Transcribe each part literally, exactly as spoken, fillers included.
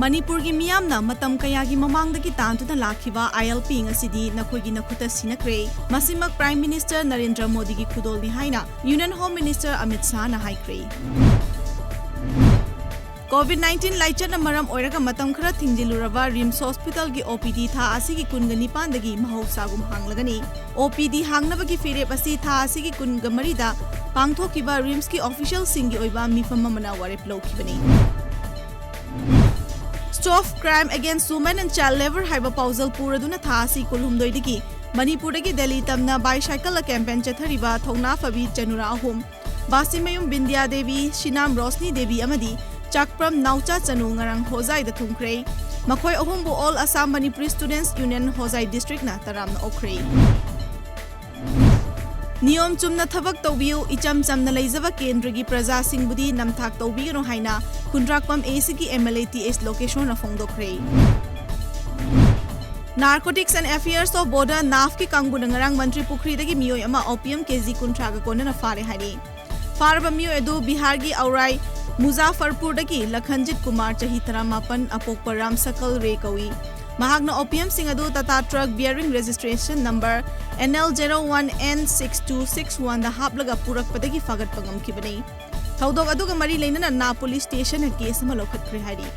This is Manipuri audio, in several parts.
ꯃꯅꯤꯄꯨꯔꯒꯤ ꯃꯤꯌꯥꯝꯅ ꯃꯇꯝ ꯀꯌꯥꯒꯤ ꯃꯃꯥꯡꯗꯒꯤ ꯇꯥꯟꯗꯨꯅ ꯂꯥꯛꯈꯤꯕ ILP ꯉꯁꯤꯗꯤ ꯅꯈꯣꯏꯒꯤ ꯅꯈꯨꯠꯇ ꯁꯤꯟꯅꯈ꯭ꯔꯦ꯫ ꯃꯁꯤꯃꯛ Prime Minister ꯅꯔꯦꯟꯗ꯭ꯔ ꯃꯣꯗꯤꯒꯤ ꯈꯨꯗꯣꯜꯅꯤ ꯍꯥꯏꯅ Union Home Minister ꯑꯃꯤꯠ ꯁꯥꯍꯅ ꯍꯥꯏꯈ꯭ꯔꯦ꯫ COVID nineteen ꯂꯥꯏꯆꯠꯅ ꯃꯔꯝ ꯑꯣꯏꯔꯒ ꯃꯇꯝ ꯈꯔ ꯊꯤꯡꯖꯤꯜꯂꯨꯔꯕ RIMS Hospitalꯒꯤ OPD ꯊꯥ ꯑꯁꯤꯒꯤ ꯀꯨꯟꯒ ꯅꯤꯄꯥꯟꯗꯒꯤ ꯃꯍꯧꯁꯥꯒꯨꯝ ꯍꯥꯡꯂꯒꯅꯤ꯫ OPD ꯍꯥꯡꯅꯕꯒꯤ ꯐꯤꯔꯦꯞ ꯑꯁꯤ ꯊꯥ ꯑꯁꯤꯒꯤ ꯀꯨꯟꯒ ꯃꯔꯤꯗ ꯄꯥꯡꯊꯣꯛꯈꯤꯕ RIMSꯀꯤ officialꯁꯤꯡꯒꯤ ꯑꯣꯏꯕ ꯃꯤꯐꯝ ꯑꯃꯅ ꯋꯥꯔꯦꯞ ꯂꯧꯈꯤꯕꯅꯤ꯫ Stop Crime Against Women and Child Labour ꯍꯥꯏꯕ ꯄꯥꯎꯖꯦꯜ ꯄꯨꯔꯗꯨꯅ ꯊꯥ ꯑꯁꯤ ꯀꯨꯟꯍꯨꯝꯗꯣꯏꯗꯒꯤ ꯃꯅꯤꯄꯨꯔꯗꯒꯤ ꯗꯦꯜꯂꯤ ꯇꯝꯅ bicycle campaign ꯆꯠꯊꯔꯤꯕ ꯊꯧꯅꯥ ꯐꯕꯤ ꯆꯅꯨꯔꯥ ꯑꯍꯨꯝ, ꯕꯥꯁꯤꯃꯌꯨꯝ ꯕꯤꯟꯗ꯭ꯌꯥ ꯗꯦꯕꯤ, ꯁꯤꯅꯥꯝ ꯔꯣꯁꯅꯤ ꯗꯦꯕꯤ ꯑꯃꯗꯤ ꯆꯥꯛꯄ꯭ꯔꯝ ꯅꯥꯎꯆꯥ ꯆꯅꯨ ꯉꯔꯥꯡ ꯍꯣꯖꯥꯏꯗ ꯊꯨꯡꯈ꯭ꯔꯦ꯫ ꯃꯈꯣꯏ ꯑꯍꯨꯝꯕꯨ All Assam Manipuri Students Union ꯍꯣꯖꯥꯏ districtꯅ ꯇꯔꯥꯝꯅ ꯑꯣꯛꯈ꯭ꯔꯦ꯫ ꯅꯤꯌꯣꯝ ꯆꯨꯝꯅ ꯊꯕꯛ ꯇꯧꯕꯤꯌꯨ, ꯏꯆꯝ ꯆꯝꯅ ꯂꯩꯖꯕ ꯀꯦꯟꯗ꯭ꯔꯒꯤ ꯄ꯭ꯔꯖꯥꯁꯤꯡꯕꯨꯗꯤ ꯅꯝꯊꯥꯛ ꯇꯧꯕꯤꯒꯅꯨ ꯍꯥꯏꯅ ꯈꯨꯟꯗ꯭ꯔꯥꯛꯄꯝ ACꯒꯤ MLA TH ꯂꯣꯀꯦꯁꯣꯔꯅ ꯐꯣꯡꯗꯣꯛꯈ꯭ꯔꯦ꯫ Narcotics and Affairs of Border, NAFBꯀꯤ ꯀꯥꯡꯕꯨꯅ ꯉꯔꯥꯡ ꯃꯟꯇ꯭ꯔꯤ ꯄꯨꯈ꯭ꯔꯤꯗꯒꯤ ꯃꯤꯑꯣꯏ ꯑꯃ opium KG ꯀꯨꯟꯊ꯭ꯔꯥꯒ ꯀꯣꯟꯅꯅ ꯐꯥꯔꯦ ꯍꯥꯏꯔꯤ꯫ ꯐꯥꯔꯕ ꯃꯤꯑꯣꯏ ꯑꯗꯨ ꯕꯤꯍꯥꯔꯒꯤ ꯑꯧꯔꯥꯏ ꯃꯨꯖꯥꯐꯔꯄꯨꯔꯗꯒꯤ ꯂꯈꯟꯖꯤꯠ ꯀꯨꯃꯥꯔ, ꯆꯍꯤ ꯇꯔꯥꯃꯥꯄꯟ, ꯑꯄꯣꯛꯄ ꯔꯥꯝꯁꯀꯜ ꯔꯦ ꯀꯧꯏ꯫ ꯃꯍꯥꯛꯅ opiumꯁꯤꯡ ꯑꯗꯨ Tata truck bearing registration number NL zero one N six two six oneꯗ ꯍꯥꯞꯂꯒ ꯄꯨꯔꯛꯄꯗꯒꯤ ꯐꯥꯒꯠꯄ ꯉꯝꯈꯤꯕꯅꯤ꯫ ꯊꯧꯗꯣꯛ ꯑꯗꯨꯒ ꯃꯔꯤ ꯂꯩꯅꯅ ꯅꯥ police stationꯅ case ꯑꯃ ꯂꯧꯈꯠꯈ꯭ꯔꯦ ꯍꯥꯏꯔꯤ꯫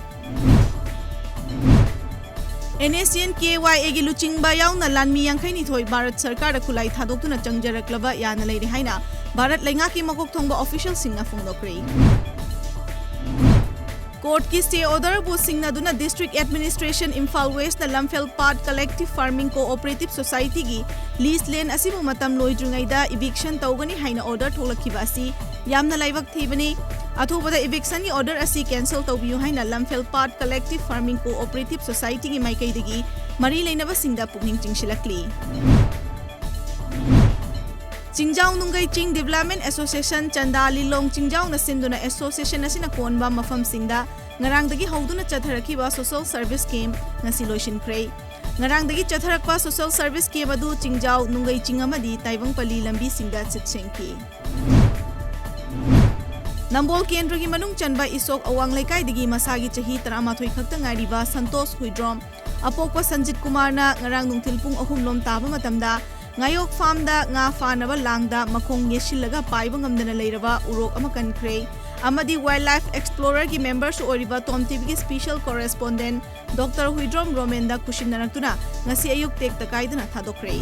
NSCN KYAꯒꯤ ꯂꯨꯆꯤꯡꯕ ꯌꯥꯎꯅ ꯂꯥꯟꯃꯤ ꯌꯥꯡꯈꯩꯅꯤꯊꯣꯏ ꯚꯥꯔꯠ ꯁꯔꯀꯥꯔꯗ ꯈꯨꯠꯂꯥꯏ ꯊꯥꯗꯣꯛꯇꯨꯅ ꯆꯪꯖꯔꯛꯂꯕ ꯌꯥꯅ ꯂꯩꯔꯦ ꯍꯥꯏꯅ ꯚꯥꯔꯠ ꯂꯩꯉꯥꯛꯀꯤ ꯃꯀꯣꯛ ꯊꯣꯡꯕ officialꯁꯤꯡꯅ ꯐꯣꯡꯗꯣꯛꯈ꯭ꯔꯦ꯫ Courtꯀꯤ stay orderꯕꯨ ꯁꯤꯡꯅꯗꯨꯅ District Administration Imphal Westꯅ ꯂꯝꯐꯦꯜ ꯄꯥꯠ Collective Farming Cooperative Societyꯒꯤ lease land ꯑꯁꯤꯕꯨ ꯃꯇꯝ ꯂꯣꯏꯗ꯭ꯔꯤꯉꯩꯗ eviction ꯇꯧꯒꯅꯤ ꯍꯥꯏꯅ order ꯊꯣꯛꯂꯛꯈꯤꯕ ꯑꯁꯤ ꯌꯥꯝꯅ ꯂꯥꯏꯕꯛ ꯊꯤꯕꯅꯤ꯫ ꯑꯊꯨꯕꯗ evictionꯒꯤ order ꯑꯁꯤ cancel ꯇꯧꯕꯤꯌꯨ ꯍꯥꯏꯅ ꯂꯝꯐꯦꯜ ꯄꯥꯠ Collective Farming Cooperative Societyꯒꯤ ꯃꯥꯏꯀꯩꯗꯒꯤ ꯃꯔꯤ ꯂꯩꯅꯕꯁꯤꯡꯗ ꯄꯨꯛꯅꯤꯡ ꯆꯤꯡꯁꯤꯜꯂꯛꯂꯤ꯫ ꯆꯤꯡꯖꯥꯎ ꯅꯨꯡꯒꯩ ꯆꯤꯡ Development Association ꯆꯟꯗꯥ ꯂꯤꯂꯣꯡ ꯆꯤꯡꯖꯥꯎꯅ ꯁꯤꯟꯗꯨꯅ association ꯑꯁꯤꯅ ꯀꯣꯟꯕ ꯃꯐꯝꯁꯤꯡꯗ ꯉꯔꯥꯡꯗꯒꯤ ꯍꯧꯗꯨꯅ ꯆꯠꯊꯔꯛꯈꯤꯕ social service camp ꯉꯁꯤ ꯂꯣꯏꯁꯤꯟꯈ꯭ꯔꯦ꯫ ꯉꯔꯥꯡꯗꯒꯤ ꯆꯠꯊꯔꯛꯄ social service camp ꯑꯗꯨ ꯆꯤꯡꯖꯥꯎ ꯅꯨꯡꯒꯩ ꯆꯤꯡ ꯑꯃꯗꯤ ꯇꯥꯏꯕꯪꯄꯜꯂꯤ ꯂꯝꯕꯤꯁꯤꯡꯗ ꯁꯤꯠ ꯁꯦꯡꯈꯤ꯫ ꯅꯝꯕꯣꯜ ꯀꯦꯟꯗ꯭ꯔꯒꯤ ꯃꯅꯨꯡ ꯆꯟꯕ ꯏꯁꯣꯛ ꯑꯋꯥꯡ ꯂꯩꯀꯥꯏꯗꯒꯤ ꯃꯁꯥꯒꯤ ꯆꯍꯤ ꯇꯔꯥꯃꯥꯊꯣꯏ ꯈꯛꯇ ꯉꯥꯏꯔꯤꯕ ꯁꯟꯇꯣꯁ ꯍꯨꯏꯗ꯭ꯔꯣꯝ ꯑꯄꯣꯛꯄ ꯁꯟꯖꯤꯠ ꯀꯨꯃꯥꯔꯅ ꯉꯔꯥꯡ ꯅꯨꯡꯊꯤꯜ ꯄꯨꯡ ꯑꯍꯨꯝ ꯂꯣꯝ ꯇꯥꯕ ꯃꯇꯝꯗ ꯉꯥꯌꯣꯛ ꯐꯥꯝꯗ ꯉꯥ ꯐꯥꯅꯕ ꯂꯥꯡꯗ ꯃꯈꯣꯡ ꯌꯦꯠꯁꯤꯜꯂꯒ ꯄꯥꯏꯕ ꯉꯝꯗꯅ ꯂꯩꯔꯕ ꯎꯔꯣꯛ ꯑꯃ ꯀꯟꯈ꯭ꯔꯦ ꯑꯃꯗꯤ Wildlife Explorer ꯒꯤ member ꯁꯨ ꯑꯣꯏꯔꯤꯕ ꯇꯣꯝ ꯇꯤꯚꯤꯒꯤ special correspondent Doctor ꯍꯨꯏꯗ꯭ꯔꯣꯝ ꯔꯣꯃꯦꯟꯗ ꯈꯨꯠꯁꯤꯟꯅꯔꯛꯇꯨꯅ ꯉꯁꯤ ꯑꯌꯨꯛ ꯇꯦꯛꯇ ꯀꯥꯏꯗꯅ ꯊꯥꯗꯣꯛꯈ꯭ꯔꯦ꯫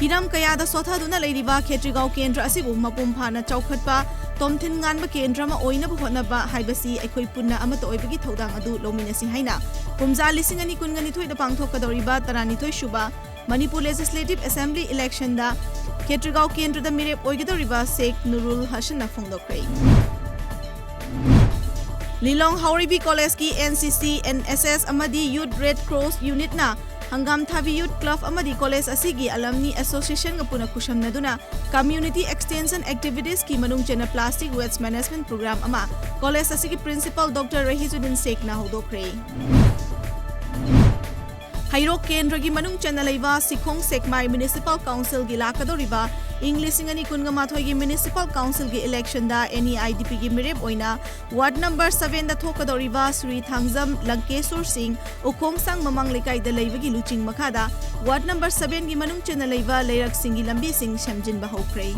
ꯍꯤꯔꯝ ꯀꯌꯥꯗ ꯁꯣꯊꯗꯨꯅ ꯂꯩꯔꯤꯕ ꯈꯦꯇ꯭ꯔꯤꯒꯥꯎ ꯀꯦꯟꯗ꯭ꯔ ꯑꯁꯤꯕꯨ ꯃꯄꯨꯡ ꯐꯥꯅ ꯆꯥꯎꯈꯠꯄ, ꯇꯣꯝꯊꯤꯟ ꯉꯥꯟꯕ ꯀꯦꯟꯗ꯭ꯔ ꯑꯃ ꯑꯣꯏꯅꯕ ꯍꯣꯠꯅꯕ ꯍꯥꯏꯕꯁꯤ ꯑꯩꯈꯣꯏ ꯄꯨꯟꯅ ꯑꯃꯠꯇ ꯑꯣꯏꯕꯒꯤ ꯊꯧꯗꯥꯡ ꯑꯗꯨ ꯂꯧꯃꯤꯟꯅꯁꯤ ꯍꯥꯏꯅ ꯀꯨꯝꯖꯥ ꯂꯤꯁꯤꯡ ꯑꯅꯤ ꯀꯨꯟꯒ ꯅꯤꯊꯣꯏꯗ ꯄꯥꯡꯊꯣꯛꯀꯗꯧꯔꯤꯕ ꯇꯔꯥꯅꯤꯊꯣꯏ ꯁꯨꯕ ꯃꯅꯤꯄꯨꯔ Legislative Assembly election ꯗ ꯈꯦꯇ꯭ꯔꯤꯒꯥꯎ ꯀꯦꯟꯗ꯭ꯔꯗ ꯃꯤꯔꯦꯞ ꯑꯣꯏꯒꯗꯧꯔꯤꯕ ꯁꯦꯈ ꯅꯨꯔꯨꯜ ꯍꯁꯟꯅ ꯐꯣꯡꯗꯣꯛꯈ꯭ꯔꯦ꯫ ꯂꯤꯂꯣꯡ ꯍꯥꯎꯔꯩꯕꯤ ꯀꯣꯂꯦꯖꯀꯤ N C C, N S S ꯑꯃꯗꯤ Youth Red Cross unit ꯅ ꯍꯪꯒꯥꯝꯊꯥꯕꯤ Youth Club ꯑꯃꯗꯤ ꯀꯣꯂꯦꯖ ꯑꯁꯤꯒꯤ Alumni Association ꯒ ꯄꯨꯟꯅ ꯈꯨꯠꯁꯝꯅꯗꯨꯅ community extension activities ꯀꯤ ꯃꯅꯨꯡ ꯆꯟꯅ plastic waste management program ꯑꯃ ꯀꯣꯂꯦꯖ ꯑꯁꯤꯒꯤ principal Doctor ꯔꯍꯤꯖꯨꯗꯤꯟ ꯁꯦꯈꯅ ꯍꯧꯗꯣꯛꯈ꯭ꯔꯦ꯫ ꯍꯩꯔꯣꯛ ꯀꯦꯟꯗ꯭ꯔꯒꯤ ꯃꯅꯨꯡ ꯆꯟꯅ ꯂꯩꯕ ꯁꯤꯈꯣꯡ ꯁꯦꯛꯃꯥꯏ Municipal Council ꯒꯤ ꯂꯥꯛꯀꯗꯧꯔꯤꯕ ꯏꯪ ꯂꯤꯁꯤꯡ ꯑꯅꯤ ꯀꯨꯟꯒ ꯃꯥꯊꯣꯏꯒꯤ Municipal Council ꯒꯤ election the N E I D P ꯒꯤ ꯃꯤꯔꯦꯞ ꯑꯣꯏꯅ ward number seven ꯗ ꯊꯣꯛꯀꯗꯧꯔꯤꯕ ꯁ꯭ꯔꯤ ꯊꯥꯡꯖꯝ ꯂꯪꯀꯦꯁꯣꯔ ꯁꯤꯡ ꯎꯈꯣꯡꯁꯥꯡ ꯃꯃꯥꯡ ꯂꯩꯀꯥꯏꯗ ꯂꯩꯕꯒꯤ ꯂꯨꯆꯤꯡ ꯃꯈꯥꯗ ward number seven ꯒꯤ ꯃꯅꯨꯡ ꯆꯟꯅ ꯂꯩꯕ ꯂꯩꯔꯛꯁꯤꯡꯒꯤ ꯂꯝꯕꯤꯁꯤꯡ ꯁꯦꯝꯖꯤꯟꯕ ꯍꯧꯈ꯭ꯔꯦ꯫